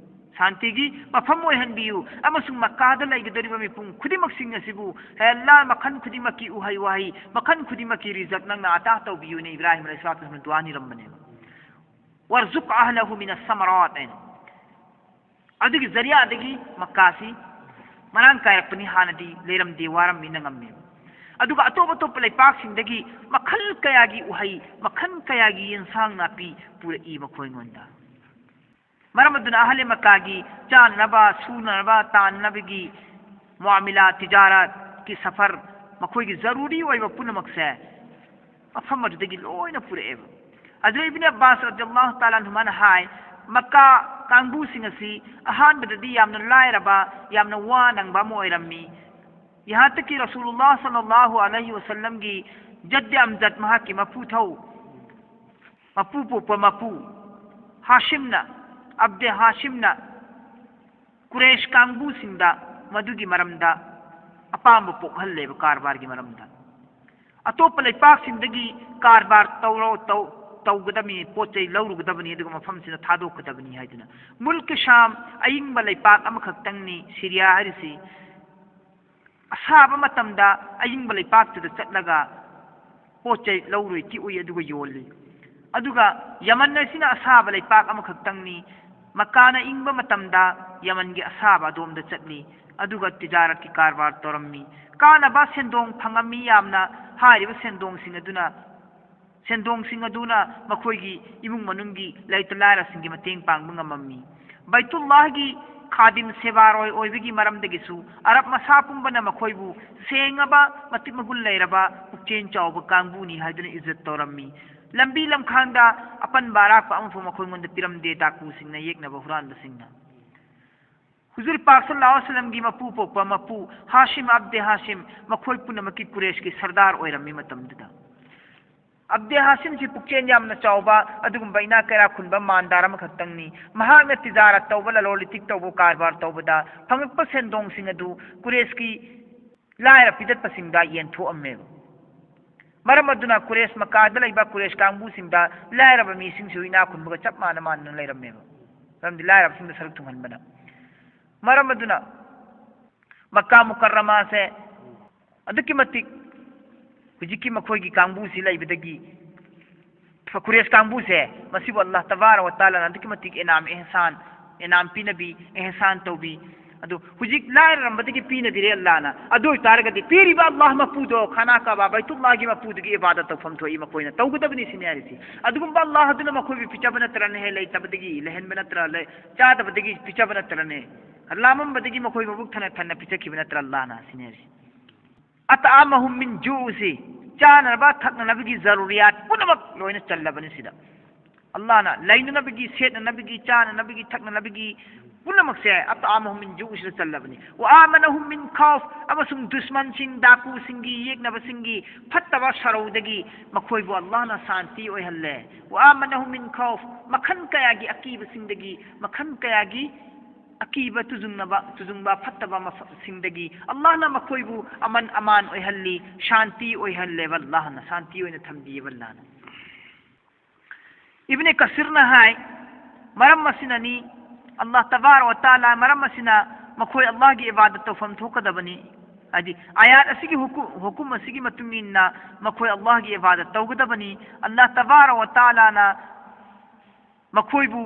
ꯁꯥꯟꯇꯤꯒꯤ ꯃꯐꯝ ꯑꯣꯏꯍꯟꯕꯤꯌꯨ, ꯑꯃꯁꯨꯡ ꯃꯛꯀꯥꯗ ꯂꯩꯒꯗꯧꯔꯤꯕ ꯃꯤꯄꯨꯝ ꯈꯨꯗꯤꯡꯃꯛꯁꯤꯡ ꯑꯁꯤꯕꯨ, ꯍꯦ ꯑꯜꯂꯥꯍ, ꯃꯈꯜ ꯈꯨꯗꯤꯡꯃꯛꯀꯤ ꯎꯍꯩ ꯋꯥꯍꯩ, ꯃꯈꯜ ꯈꯨꯗꯤꯡꯃꯛꯀꯤ ꯔꯤꯖꯛ ꯅꯪꯅ ꯑꯇꯥ ꯇꯧꯕꯤꯌꯨꯅ" ꯏꯕ꯭ꯔꯥꯍꯤꯝ ꯑꯂꯩꯍꯤ ꯁꯂꯥꯇꯨ ꯋꯁꯂꯥꯝꯅ ꯗꯨꯋꯥ ꯅꯤꯔꯝꯕꯅꯦꯕ꯫ "ꯋꯥꯔꯖꯨꯛ ꯑꯍꯂꯍꯨ ꯃꯤꯅ ꯁꯃꯔꯥꯠ" ꯍꯥꯏꯅ꯫ ꯑꯗꯨꯒꯤ ꯖꯔꯤꯌꯥꯗꯒꯤ ꯃꯛꯀꯥꯁꯤ ꯃꯔꯥꯡ ꯀꯥꯏꯔꯛꯄꯅꯤ꯫ ꯍꯥꯟꯅꯗꯤ ꯂꯩꯔꯝꯗꯦ, ꯋꯥꯔꯝꯃꯤ, ꯅꯪꯉꯝꯃꯤ꯫ ꯑꯗꯨꯒ ꯑꯇꯣꯞ ꯑꯇꯣꯞꯄ ꯂꯩꯄꯥꯛꯁꯤꯡꯗꯒꯤ ꯃꯈꯜ ꯀꯌꯥꯒꯤ ꯎꯍꯩ, ꯃꯈꯜ ꯀꯌꯥꯒꯤ ꯌꯦꯟꯁꯥꯡ ꯅꯥꯄꯤ ꯄꯨꯔꯛꯏ ꯃꯈꯣꯏꯉꯣꯟꯗ꯫ ꯃꯔꯝ ꯑꯗꯨꯅ ꯑꯍꯂꯦ ꯃꯛꯀꯥꯒꯤ ꯆꯥꯅꯅꯕ, ꯁꯨꯅꯅꯕ, ꯇꯥꯅꯅꯕꯒꯤ ꯃꯨꯑꯥꯃꯤꯂꯥ, ꯇꯤꯖꯥꯔꯥꯠꯀꯤ ꯁꯐꯔ, ꯃꯈꯣꯏꯒꯤ ꯖꯔꯨꯔꯤ ꯑꯣꯏꯕ ꯄꯨꯝꯅꯃꯛꯁꯦ ꯃꯐꯝ ꯑꯗꯨꯗꯒꯤ ꯂꯣꯏꯅ ꯄꯨꯔꯛꯑꯦꯕ꯫ ꯑꯗꯨꯅ ꯏꯕꯅꯤ ꯑꯕꯥꯁ ꯔꯗꯤꯌꯜꯂꯥꯍꯨ ꯇꯥꯂꯥ ꯑꯟꯍꯨꯃꯥꯅ ꯍꯥꯏ, "ꯃꯛꯀꯥ ꯀꯥꯡꯕꯨꯁꯤꯡ ꯑꯁꯤ ꯑꯍꯥꯟꯕꯗꯗꯤ ꯌꯥꯝꯅ ꯂꯥꯏꯔꯕ, ꯌꯥꯝꯅ ꯋꯥ ꯅꯪꯕ ꯑꯃ ꯑꯣꯏꯔꯝꯃꯤ꯫ ꯌꯍꯥꯟ ꯇꯛꯀꯤ ꯔꯁꯨꯂꯨꯜꯂꯥꯍ ꯁꯜꯂꯜꯂꯥꯍꯨ ꯑꯂꯩꯍꯤ ꯋꯁꯜꯂꯝꯒꯤ ꯖꯗ ꯑꯝꯖꯗ, ꯃꯍꯥꯛꯀꯤ ꯃꯄꯨꯊꯧ, ꯃꯄꯨ ꯄꯣꯛꯄ ꯃꯄꯨ ꯍꯥꯁꯤꯝꯅ, ꯑꯕꯗꯦ ꯍꯥꯁꯤꯝꯅ ꯀꯨꯔꯦꯁ ꯀꯥꯡꯕꯨꯁꯤꯡꯗ ꯃꯗꯨꯒꯤ ꯃꯔꯝꯗ ꯑꯄꯥꯝꯕ ꯄꯣꯛꯍꯜꯂꯦꯕ, ꯀꯔꯕꯥꯔꯒꯤ ꯃꯔꯝꯗ꯫ ꯑꯇꯣꯞꯄ ꯂꯩꯄꯥꯛꯁꯤꯡꯗꯒꯤ ꯀꯔꯕꯥꯔ ꯇꯧꯔꯣ-, ꯇꯧ-, ꯇꯧꯒꯗꯕꯅꯤ, ꯄꯣꯠ ꯆꯩ ꯂꯧꯔꯨꯒꯗꯕꯅꯤ, ꯑꯗꯨꯒ ꯃꯐꯝꯁꯤꯗ ꯊꯥꯗꯣꯛꯀꯗꯕꯅꯤ" ꯍꯥꯏꯗꯨꯅ꯫ ꯃꯨꯜꯀ ꯁꯥꯝ, ꯑꯏꯪꯕ ꯂꯩꯄꯥꯛ ꯑꯃꯈꯛꯇꯪꯅꯤ ꯁꯤꯔꯤꯌꯥ ꯍꯥꯏꯔꯤꯁꯤ꯫ ꯑꯁꯥꯕ ꯃꯇꯝꯗ ꯑꯏꯪꯕ ꯂꯩꯄꯥꯛꯇꯨꯗ ꯆꯠꯂꯒ ꯄꯣꯠ ꯆꯩ ꯂꯧꯔꯨꯏ, ꯇꯤꯛꯎꯏ, ꯑꯗꯨꯒ ꯌꯣꯜꯂꯤ꯫ ꯑꯗꯨꯒ ꯌꯃꯟ ꯑꯁꯤꯅ ꯑꯁꯥꯕ ꯂꯩꯄꯥꯛ ꯑꯃꯈꯛꯇꯪꯅꯤ꯫ ꯃꯛꯀꯥꯅ ꯏꯪꯕ ꯃꯇꯝꯗ ꯌꯃꯟꯒꯤ ꯑꯁꯥꯕ ꯑꯗꯣꯝꯗ ꯆꯠꯂꯤ, ꯑꯗꯨꯒ ꯇꯤꯖꯥꯔꯠꯀꯤ ꯀꯔꯕꯥꯔ ꯇꯧꯔꯝꯃꯤ꯫ ꯀꯥꯅꯕ ꯁꯦꯟꯗꯣꯡ ꯐꯪꯉꯝꯃꯤ ꯌꯥꯝꯅ꯫ ꯍꯥꯏꯔꯤꯕ ꯁꯦꯟꯗꯣꯡꯁꯤꯡ ꯑꯗꯨꯅ, ꯁꯦꯟꯗꯣꯡꯁꯤꯡ ꯑꯗꯨꯅ ꯃꯈꯣꯏꯒꯤ ꯏꯃꯨꯡ ꯃꯅꯨꯡꯒꯤ ꯂꯩꯇ ꯂꯥꯏꯔꯁꯤꯡꯒꯤ ꯃꯇꯦꯡ ꯄꯥꯡꯕ ꯉꯝꯃꯝꯃꯤ꯫ ꯕꯩꯇꯨꯜꯂꯥꯍꯒꯤ ꯈꯥꯗꯤꯝ, ꯁꯦꯕꯥꯔꯣꯏ ꯑꯣꯏꯕꯒꯤ ꯃꯔꯝꯗꯒꯤꯁꯨ ꯑꯔꯕ ꯃꯁꯥ ꯄꯨꯝꯕꯅ ꯃꯈꯣꯏꯕꯨ ꯁꯦꯡꯉꯕ, ꯃꯇꯤꯛ ꯃꯒꯨꯟ ꯂꯩꯔꯕ, ꯄꯨꯛꯆꯦꯜ ꯆꯥꯎꯕ ꯀꯥꯡꯕꯨꯅꯤ ꯍꯥꯏꯗꯨꯅ ꯏꯖꯠ ꯇꯧꯔꯝꯃꯤ꯫ ꯂꯝꯕꯤ ꯂꯝꯈꯥꯡꯗ ꯑꯄꯟꯕ ꯑꯔꯥꯛꯄ ꯑꯃꯐꯥꯎ ꯃꯈꯣꯏꯉꯣꯟꯗ ꯄꯤꯔꯝꯗꯦ ꯗꯥꯀꯨꯁꯤꯡꯅ, ꯌꯦꯛꯅꯕ ꯍꯨꯔꯥꯟꯕꯁꯤꯡꯅ꯫ ꯍꯨꯖꯨꯔ ꯄꯥꯛ ꯁꯜꯂꯜꯂꯥꯍꯨ ꯑꯂꯥꯏꯍꯤ ꯋꯥꯁꯜꯂꯝꯒꯤ ꯃꯄꯨ ꯄꯣꯛꯄ ꯃꯄꯨ ꯍꯥꯁꯤꯝ ꯑꯕꯗꯦ ꯍꯥꯁꯤꯝ, ꯃꯈꯣꯏ ꯄꯨꯝꯅꯃꯛꯀꯤ ꯀꯨꯔꯦꯁꯀꯤ ꯁꯔꯗꯥꯔ ꯑꯣꯏꯔꯝꯃꯤ ꯃꯇꯝꯗꯨꯗ꯫ ꯑꯕꯗꯦ ꯍꯥꯁꯤꯝꯁꯤ ꯄꯨꯛꯆꯦꯜ ꯌꯥꯝꯅ ꯆꯥꯎꯕ, ꯑꯗꯨꯒꯨꯝꯕ ꯏꯅꯥꯛ ꯀꯩꯔꯥꯛ ꯈꯨꯟꯕ ꯃꯥꯟꯗꯥꯔ ꯑꯃꯈꯛꯇꯪꯅꯤ꯫ ꯃꯍꯥꯛꯅ ꯇꯤꯖꯥꯔꯠ ꯇꯧꯕ, ꯂꯂꯣꯟ ꯏꯇꯤꯛ ꯇꯧꯕ, ꯀꯔꯕꯥꯔ ꯇꯧꯕꯗ ꯐꯪꯉꯛꯄ ꯁꯦꯟꯗꯣꯡꯁꯤꯡ ꯑꯗꯨ ꯀꯨꯔꯦꯁꯀꯤ ꯂꯥꯏꯔ ꯄꯤꯗꯠꯄꯁꯤꯡꯗ ꯌꯦꯟꯊꯣꯛꯑꯝꯃꯦꯕ꯫ ꯃꯔꯝ ꯑꯗꯨꯅ ꯀꯨꯔꯦꯁ, ꯃꯛꯀꯥꯗ ꯂꯩꯕ ꯀꯨꯔꯦꯁ ꯀꯥꯡꯕꯨꯁꯤꯡꯗ ꯂꯥꯏꯔꯕ ꯃꯤꯁꯤꯡꯁꯨ ꯏꯅꯥꯛ ꯈꯨꯟꯕꯒ ꯆꯞ ꯃꯥꯟꯅ ꯃꯥꯟꯅꯅ ꯂꯩꯔꯝꯃꯦꯕ꯫ ꯃꯔꯝꯗꯤ ꯂꯥꯏꯔꯕꯁꯤꯡꯗ ꯁꯔꯨꯛ ꯊꯨꯡꯍꯟꯕꯅ꯫ ꯃꯔꯝ ꯑꯗꯨꯅ ꯃꯛꯀꯥ ꯃꯨꯀꯔꯔꯃꯥꯁꯦ ꯑꯗꯨꯛꯀꯤ ꯃꯇꯤꯛ ꯍꯧꯖꯤꯛꯀꯤ ꯃꯈꯣꯏꯒꯤ ꯀꯥꯡꯕꯨꯁꯤ ꯂꯩꯕꯗꯒꯤ ꯀꯨꯔꯦꯁ ꯀꯥꯡꯕꯨꯁꯦ, ꯃꯁꯤꯕꯨ ꯑꯜꯂꯥꯍ ꯇꯕꯥꯔꯛ ꯋ ꯇꯥꯂꯥꯅ ꯑꯗꯨꯛꯀꯤ ꯃꯇꯤꯛ ꯏꯅꯥꯝ ꯑꯦꯍꯁꯥꯟ, ꯏꯅꯥꯝ ꯄꯤꯅꯕꯤ, ꯑꯦꯍꯁꯥꯟ ꯇꯧꯕꯤ꯫ ꯑꯗꯨ ꯍꯧꯖꯤꯛ ꯂꯥꯏꯔꯔꯝꯕꯗꯒꯤ ꯄꯤꯅꯕꯤꯔꯦ ꯑꯜꯂꯥꯍꯅ꯫ ꯑꯗꯨ ꯑꯣꯏꯇꯥꯔꯒꯗꯤ ꯄꯤꯔꯤꯕ ꯑꯜꯂꯥꯍ ꯃꯄꯨꯗꯣ, ꯈꯥꯅꯥ ꯀꯥꯕꯥ ꯕꯩꯇꯨꯜꯂꯥꯍꯒꯤ ꯃꯄꯨꯗꯨꯒꯤ ꯏꯕꯥꯗꯠ ꯇꯧꯐꯝ ꯊꯣꯛꯏ ꯃꯈꯣꯏꯅ ꯇꯧꯒꯗꯕꯅꯤ ꯁꯤꯅꯤ ꯍꯥꯏꯔꯤꯁꯤ꯫ ꯑꯗꯨꯒꯨꯝꯕ ꯑꯜꯂꯥꯍ ꯑꯗꯨꯅ ꯃꯈꯣꯏꯕꯨ ꯄꯤꯖꯕ ꯅꯠꯇ꯭ꯔꯅꯦ, ꯂꯩꯇꯕꯗꯒꯤ ꯂꯩꯍꯟꯕ ꯅꯠꯇ꯭ꯔ, ꯂꯩ-, ꯆꯥꯗꯕꯗꯒꯤ ꯄꯤꯖꯕ ꯅꯠꯇ꯭ꯔꯅꯦ, ꯂꯥꯝꯃꯝꯕꯗꯒꯤ ꯃꯈꯣꯏ ꯃꯕꯨꯛ ꯊꯟꯅ ꯊꯟꯅ ꯄꯤꯖꯈꯤꯕ ꯅꯠꯇ꯭ꯔ ꯑꯜꯂꯥꯍꯅ ꯁꯤꯅꯤ ꯍꯥꯏꯔꯤꯁꯤ꯫ "ꯑꯇꯑꯃꯍꯨꯝ ꯃꯤꯟ ꯖꯨꯎꯁꯤ", ꯆꯥꯅꯅꯕ ꯊꯛꯅꯅꯕꯒꯤ ꯖꯔꯨꯔꯤꯌꯥꯠ ꯄꯨꯝꯅꯃꯛ ꯂꯣꯏꯅ ꯆꯜꯂꯕꯅꯤ ꯁꯤꯗ꯫ ꯑꯜꯂꯥꯍꯅ ꯂꯩꯅꯅꯕꯒꯤ, ꯁꯦꯠꯅꯅꯕꯒꯤ, ꯆꯥꯅꯅꯕꯒꯤ, ꯊꯛꯅꯅꯕꯒꯤ ꯄꯨꯝꯅꯃꯛꯁꯦ "ꯑꯇꯑꯃꯍꯨꯝ ꯃꯤꯟ ꯖꯨꯎꯁꯤꯗ" ꯆꯜꯂꯕꯅꯤ꯫ "ꯋ ꯑꯃꯅꯍꯨꯝ ꯃꯤꯟ ꯈꯥꯎꯐ", ꯑꯃꯁꯨꯡ ꯗꯨꯁꯃꯟꯁꯤꯡ, ꯗꯥꯀꯨꯁꯤꯡꯒꯤ, ꯌꯦꯛꯅꯕꯁꯤꯡꯒꯤ ꯐꯠꯇꯕ ꯁꯔꯧꯗꯒꯤ ꯃꯈꯣꯏꯕꯨ ꯑꯜꯂꯥꯍꯅ ꯁꯥꯟꯇꯤ ꯑꯣꯏꯍꯜꯂꯦ꯫ "ꯋ ꯑꯃꯅꯍꯨꯝ ꯃꯤꯟ ꯈꯥꯎꯐ", ꯃꯈꯜ ꯀꯌꯥꯒꯤ ꯑꯀꯤꯕꯁꯤꯡꯗꯒꯤ, ꯃꯈꯜ ꯀꯌꯥꯒꯤ ꯑꯀꯤꯕ ꯇꯨꯖꯨꯡꯅꯕ, ꯇꯨꯖꯨꯡꯕ ꯐꯠꯇꯕ ꯃꯐꯝꯁꯤꯡꯗꯒꯤ ꯑꯜꯂꯥꯍꯅ ꯃꯈꯣꯏꯕꯨ ꯑꯃꯟ ꯑꯃꯥꯟ ꯑꯣꯏꯍꯜꯂꯤ, ꯁꯥꯟꯇꯤ ꯑꯣꯏꯍꯜꯂꯦꯕ ꯑꯜꯂꯥꯍꯅ, ꯁꯥꯟꯇꯤ ꯑꯣꯏꯅ ꯊꯝꯕꯤꯌꯦꯕ ꯑꯜꯂꯥꯍꯅ꯫ ꯏꯕꯅꯦ ꯀꯁꯤꯔꯅ ꯍꯥꯏ, ꯃꯔꯝ ꯑꯁꯤꯅꯅꯤ, ꯑꯜꯂꯥꯍ ꯇꯕꯥꯔꯛ ꯋ ꯇꯥꯂꯥ, ꯃꯔꯝ ꯑꯁꯤꯅ ꯃꯈꯣꯏ ꯑꯜꯂꯥꯍꯒꯤ ꯏꯕꯥꯗꯠ ꯇꯧꯐꯝ ꯊꯣꯛꯀꯗꯕꯅꯤ꯫ ꯍꯥꯏꯗꯤ ꯑꯥꯌꯥꯠ ꯑꯁꯤꯒꯤ ꯍꯨꯀꯨ-, ꯍꯨꯀꯨꯝ ꯑꯁꯤꯒꯤ ꯃꯇꯨꯡ ꯏꯟꯅ ꯃꯈꯣꯏ ꯑꯜꯂꯥꯍꯒꯤ ꯏꯕꯥꯗꯠ ꯇꯧꯒꯗꯕꯅꯤ꯫ ꯑꯜꯂꯥꯍ ꯇꯕꯥꯔꯛ ꯋ ꯇꯥꯂꯥꯅ ꯃꯈꯣꯏꯕꯨ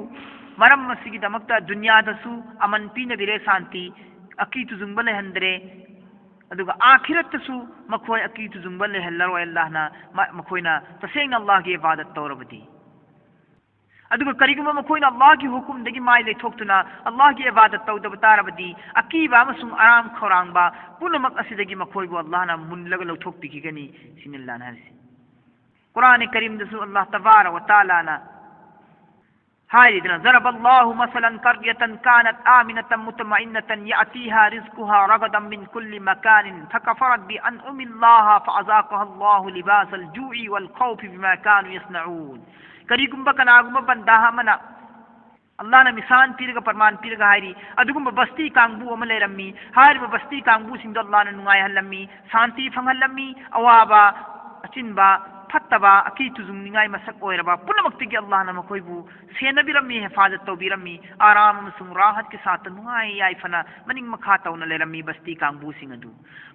ꯃꯔꯝ ꯑꯁꯤꯒꯤꯗꯃꯛꯇ ꯗꯨꯅꯤꯌꯥꯗꯁꯨ ꯑꯃꯟ ꯄꯤꯅꯕꯤꯔꯦ, ꯁꯥꯟꯇꯤ, ꯑꯀꯤ ꯇꯨꯖꯨꯡꯕ ꯂꯩꯍꯟꯗ꯭ꯔꯦ꯫ ꯑꯗꯨꯒ ꯑꯥꯈꯤꯔꯠꯇꯁꯨ ꯃꯈꯣꯏ ꯑꯀꯤ ꯇꯨꯖꯨꯡꯕ ꯂꯩꯍꯜꯂꯔꯣꯏ ꯑꯜꯂꯥꯍꯅ, ꯃ-, ꯃꯈꯣꯏꯅ ꯇꯁꯦꯡꯅ ꯑꯜꯂꯥꯍꯒꯤ ꯏꯕꯥꯗꯠ ꯇꯧꯔꯕꯗꯤ꯫ ꯑꯗꯨꯒ ꯀꯔꯤꯒꯨꯝꯕ ꯃꯈꯣꯏꯅ ꯑꯜꯂꯥꯍꯒꯤ ꯍꯨꯀꯨꯝꯗꯒꯤ ꯃꯥꯏ ꯂꯩꯊꯣꯛꯇꯨꯅ ꯑꯜꯂꯥꯍꯒꯤ ꯏꯕꯥꯗꯠ ꯇꯧꯗꯕ ꯇꯥꯔꯕꯗꯤ, ꯑꯀꯤꯕ ꯑꯃꯁꯨꯡ ꯑꯔꯥꯝ ꯈꯧꯔꯥꯡꯕ ꯄꯨꯝꯅꯃꯛ ꯑꯁꯤꯗꯒꯤ ꯃꯈꯣꯏꯕꯨ ꯑꯜꯂꯥꯍꯅ ꯃꯨꯜꯂꯒ ꯂꯧꯊꯣꯛꯄꯤꯈꯤꯒꯅꯤ ꯁꯤꯅꯤ ꯑꯜꯂꯥꯍꯅ ꯍꯥꯏꯔꯤꯁꯤ꯫ ꯀꯨꯔꯥꯟ ꯀꯔꯤꯝꯗꯁꯨ ꯑꯜꯂꯥꯍ ꯇꯕꯥꯔꯛ ꯋ ꯇꯥꯂꯥꯅ ꯍꯥꯏꯔꯤꯗꯅ, ضرب الله مثلا قرية كانت آمنة مطمئنة يأتيها رزقها رغدا من كل مكان فكفرت بأنعم الله فأذاقها الله لباس الجوع والخوف بما كانوا يصنعون. ꯀꯔꯤꯒꯨꯝꯕ ꯀꯅꯥꯒꯨꯝꯕ ꯕꯟꯗꯥ ꯑꯃꯅ, ꯑꯜꯂꯥꯍꯅ ꯃꯤꯁꯥꯟ ꯄꯤꯔꯒ, ꯄ꯭ꯔꯃꯥꯟ ꯄꯤꯔꯒ ꯍꯥꯏꯔꯤ, ꯑꯗꯨꯒꯨꯝꯕ ꯕꯁꯇꯤ ꯀꯥꯡꯕꯨ ꯑꯃ ꯂꯩꯔꯝꯃꯤ꯫ ꯍꯥꯏꯔꯤꯕ ꯕꯁꯇꯤ ꯀꯥꯡꯕꯨꯁꯤꯡꯗꯣ ꯑꯜꯂꯥꯍꯅ ꯅꯨꯡꯉꯥꯏꯍꯜꯂꯝꯃꯤ, ꯁꯥꯟꯇꯤ ꯐꯪꯍꯜꯂꯝꯃꯤ꯫ ꯑꯋꯥꯕ, ꯑꯆꯤꯟꯕ, ꯐꯠꯇꯕ, ꯑꯀꯤ ꯇꯨꯖꯨꯡꯅꯤꯡꯉꯥꯏ ꯃꯁꯛ ꯑꯣꯏꯔꯕ ꯄꯨꯝꯅꯃꯛꯇꯒꯤ ꯑꯜꯂꯥꯍꯅ ꯃꯈꯣꯏꯕꯨ ꯁꯦꯟꯅꯕꯤꯔꯝꯃꯤ, ꯍꯦꯐꯥꯖꯠ ꯇꯧꯕꯤꯔꯝꯃꯤ꯫ ꯑꯔꯥꯝ ꯑꯃꯁꯨꯡ ꯔꯥꯍꯠꯀꯤ ꯁꯥꯠꯇ ꯅꯨꯡꯉꯥꯏ ꯌꯥꯏꯐꯅ ꯃꯅꯤꯡ ꯃꯈꯥ ꯇꯧꯅ ꯂꯩꯔꯝꯃꯤ ꯕꯁꯇꯤ ꯀꯥꯡꯕꯨꯁꯤꯡ ꯑꯗꯨ꯫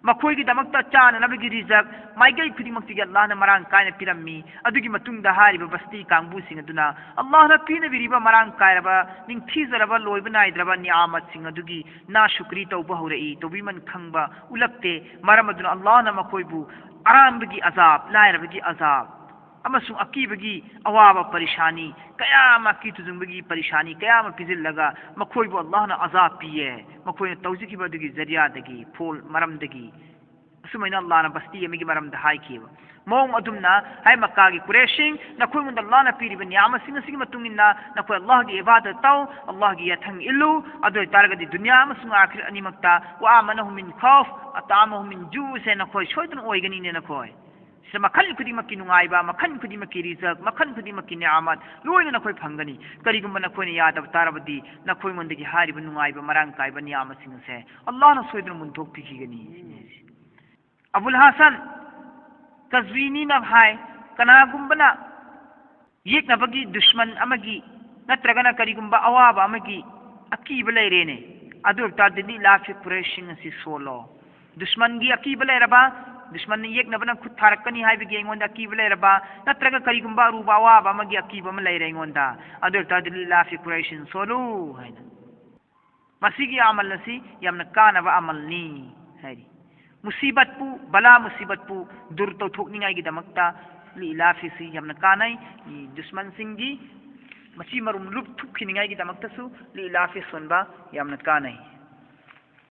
ꯃꯈꯣꯏꯒꯤꯗꯃꯛꯇ ꯆꯥꯅꯅꯕꯒꯤ ꯔꯤꯖꯛ ꯃꯥꯏꯀꯩ ꯈꯨꯗꯤꯡꯃꯛꯇꯒꯤ ꯑꯜꯂꯥꯍꯅ ꯃꯔꯥꯡ ꯀꯥꯏꯅ ꯄꯤꯔꯝꯃꯤ꯫ ꯑꯗꯨꯒꯤ ꯃꯇꯨꯡꯗ ꯍꯥꯏꯔꯤꯕ ꯕꯁꯇꯤ ꯀꯥꯡꯕꯨꯁꯤꯡ ꯑꯗꯨꯅ ꯑꯜꯂꯥꯍꯅ ꯄꯤꯅꯕꯤꯔꯤꯕ ꯃꯔꯥꯡ ꯀꯥꯏꯔꯕ, ꯅꯤꯡꯊꯤꯖꯔꯕ, ꯂꯣꯏꯕ ꯅꯥꯏꯗ꯭ꯔꯕ ꯅꯤꯌꯥꯃꯠꯁꯤꯡ ꯑꯗꯨꯒꯤ ꯅꯥꯁꯨꯀ꯭ꯔꯤ ꯇꯧꯕ ꯍꯧꯔꯛꯏ꯫ ꯇꯧꯕꯤꯃꯟ ꯈꯪꯕ ꯎꯠꯂꯛꯇꯦ꯫ ꯃꯔꯝ ꯑꯗꯨꯅ ꯑꯜꯂꯥꯍꯅ ꯃꯈꯣꯏꯕꯨ ꯑꯔꯥꯝꯕꯒꯤ ꯑꯖꯥꯕ, ꯂꯥꯏꯔꯕꯒꯤ ꯑꯖꯥꯕ, ꯑꯃꯁꯨꯡ ꯑꯀꯤꯕꯒꯤ ꯑꯋꯥꯕ ꯄꯔꯤꯁꯥꯅꯤ ꯀꯌꯥ ꯑꯃ, ꯑꯀꯤ ꯇꯨꯖꯨꯡꯕꯒꯤ ꯄꯔꯤꯁꯥꯅꯤ ꯀꯌꯥ ꯑꯃ ꯄꯤꯁꯤꯜꯂꯒ ꯃꯈꯣꯏꯕꯨ ꯑꯜꯂꯥꯍꯅ ꯑꯖꯥꯕ ꯄꯤꯌꯦ, ꯃꯈꯣꯏꯅ ꯇꯧꯖꯈꯤꯕ ꯑꯗꯨꯒꯤ ꯖꯔꯤꯌꯥꯗꯒꯤ, ꯐꯣꯜ ꯃꯔꯝꯗꯒꯤ꯫ ꯑꯁꯨꯃꯥꯏꯅ ꯑꯜꯂꯥꯍꯅ ꯕꯁꯇꯤ ꯑꯃꯒꯤ ꯃꯔꯝꯗ ꯍꯥꯏꯈꯤꯕ ꯃꯑꯣꯡ ꯑꯗꯨꯝꯅ, ꯍꯥꯏ ꯃꯛꯀꯥꯒꯤ ꯀꯨꯔꯦꯁꯤꯡ, ꯅꯈꯣꯏꯉꯣꯟꯗ ꯑꯜꯂꯥꯍꯅ ꯄꯤꯔꯤꯕ ꯅꯤꯌꯥꯃꯁꯤꯡ ꯑꯁꯤꯒꯤ ꯃꯇꯨꯡ ꯏꯟꯅ ꯅꯈꯣꯏ ꯑꯜꯂꯥꯍꯒꯤ ꯏꯕꯥꯗꯠ ꯇꯧ, ꯑꯜꯂꯥꯍꯒꯤ ꯌꯥꯊꯪ ꯏꯜꯂꯨ꯫ ꯑꯗꯨ ꯑꯣꯏꯇꯥꯔꯒꯗꯤ ꯗꯨꯅꯤꯌꯥ ꯑꯃꯁꯨꯡ ꯑꯥꯈꯤꯔ ꯑꯅꯤꯃꯛꯇ, وآمنهم من خوف، أطعمهم من جوع ꯁꯦ ꯅꯈꯣꯏ ꯁꯣꯏꯗꯅ ꯑꯣꯏꯒꯅꯤꯅꯦ ꯅꯈꯣꯏ꯫ ꯁꯤꯗ ꯃꯈꯜ ꯈꯨꯗꯤꯡꯃꯛꯀꯤ ꯅꯨꯡꯉꯥꯏꯕ, ꯃꯈꯜ ꯈꯨꯗꯤꯡꯃꯛꯀꯤ ꯔꯤꯖꯛ, ꯃꯈꯜ ꯈꯨꯗꯤꯡꯃꯛꯀꯤ ꯅꯤꯌꯥꯃꯠ ꯂꯣꯏꯅ ꯅꯈꯣꯏ ꯐꯪꯒꯅꯤ꯫ ꯀꯔꯤꯒꯨꯝꯕ ꯅꯈꯣꯏꯅ ꯌꯥꯗꯕ ꯇꯥꯔꯕꯗꯤ ꯅꯈꯣꯏꯉꯣꯟꯗꯒꯤ ꯍꯥꯏꯔꯤꯕ ꯅꯨꯡꯉꯥꯏꯕ ꯃꯔꯥꯡ ꯀꯥꯏꯕ ꯅꯤꯌꯥꯃꯁꯤꯡ ꯑꯁꯦ ꯑꯜꯂꯥꯍꯅ ꯁꯣꯏꯗꯅ ꯃꯨꯟꯊꯣꯛꯄꯤꯈꯤꯒꯅꯤ꯫ ꯑꯕꯨꯜ ꯍꯥꯁꯟ ꯀꯖ꯭ꯋꯤꯅꯤꯅ ꯍꯥꯏ, ꯀꯅꯥꯒꯨꯝꯕꯅ ꯌꯦꯛꯅꯕꯒꯤ ꯗꯨꯁꯃꯟ ꯑꯃꯒꯤ ꯅꯠꯇ꯭ꯔꯒꯅ ꯀꯔꯤꯒꯨꯝꯕ ꯑꯋꯥꯕ ꯑꯃꯒꯤ ꯑꯀꯤꯕ ꯂꯩꯔꯦꯅꯦ, ꯑꯗꯨ ꯑꯣꯏꯕ ꯇꯥꯔꯗꯤ ꯂꯤꯏꯂꯥꯐꯤ ꯀꯨꯔꯦꯁꯤꯡ ꯑꯁꯤ ꯁꯣꯜꯂꯣ꯫ ꯗꯨꯁꯃꯟꯒꯤ ꯑꯀꯤꯕ ꯂꯩꯔꯕ, ꯗꯨꯁꯃꯟꯅ ꯌꯦꯛꯅꯕꯅ ꯈꯨꯠ ꯊꯥꯔꯛꯀꯅꯤ ꯍꯥꯏꯕꯒꯤ ꯑꯩꯉꯣꯟꯗ ꯑꯀꯤꯕ ꯂꯩꯔꯕ, ꯅꯠꯇ꯭ꯔꯒ ꯀꯔꯤꯒꯨꯝꯕ ꯑꯔꯨꯕ ꯑꯋꯥꯕ ꯑꯃꯒꯤ ꯑꯀꯤꯕ ꯑꯃ ꯂꯩꯔꯦ ꯑꯩꯉꯣꯟꯗ, ꯑꯗꯨ ꯑꯣꯏꯕ ꯇꯥꯔꯗꯤ ꯂꯤꯏꯂꯥꯐꯤ ꯀꯨꯔꯦꯁꯤꯡ ꯁꯣꯜꯂꯨ ꯍꯥꯏꯅ꯫ ꯃꯁꯤꯒꯤ ꯑꯃꯜ ꯑꯁꯤ ꯌꯥꯝꯅ ꯀꯥꯟꯅꯕ ꯑꯃꯜꯅꯤ ꯍꯥꯏꯔꯤ꯫ ꯃꯨꯁꯤꯕꯠꯄꯨ, ꯕꯂꯥ ꯃꯨꯁꯤꯕꯠꯄꯨ ꯗꯨꯔ ꯇꯧꯊꯣꯛꯅꯤꯡꯉꯥꯏꯒꯤꯗꯃꯛꯇ ꯂꯤꯏꯂꯥꯐꯤꯁꯤ ꯌꯥꯝꯅ ꯀꯥꯟꯅꯩ꯫ ꯗꯨꯁꯃꯟꯁꯤꯡꯒꯤ ꯃꯆꯤ ꯃꯔꯨꯝ ꯂꯨꯞꯊꯨꯞꯈꯤꯅꯤꯡꯉꯥꯏꯒꯤꯗꯃꯛꯇꯁꯨ ꯂꯤꯏꯂꯥꯐꯤ ꯁꯣꯟꯕ ꯌꯥꯝꯅ ꯀꯥꯟꯅꯩ꯫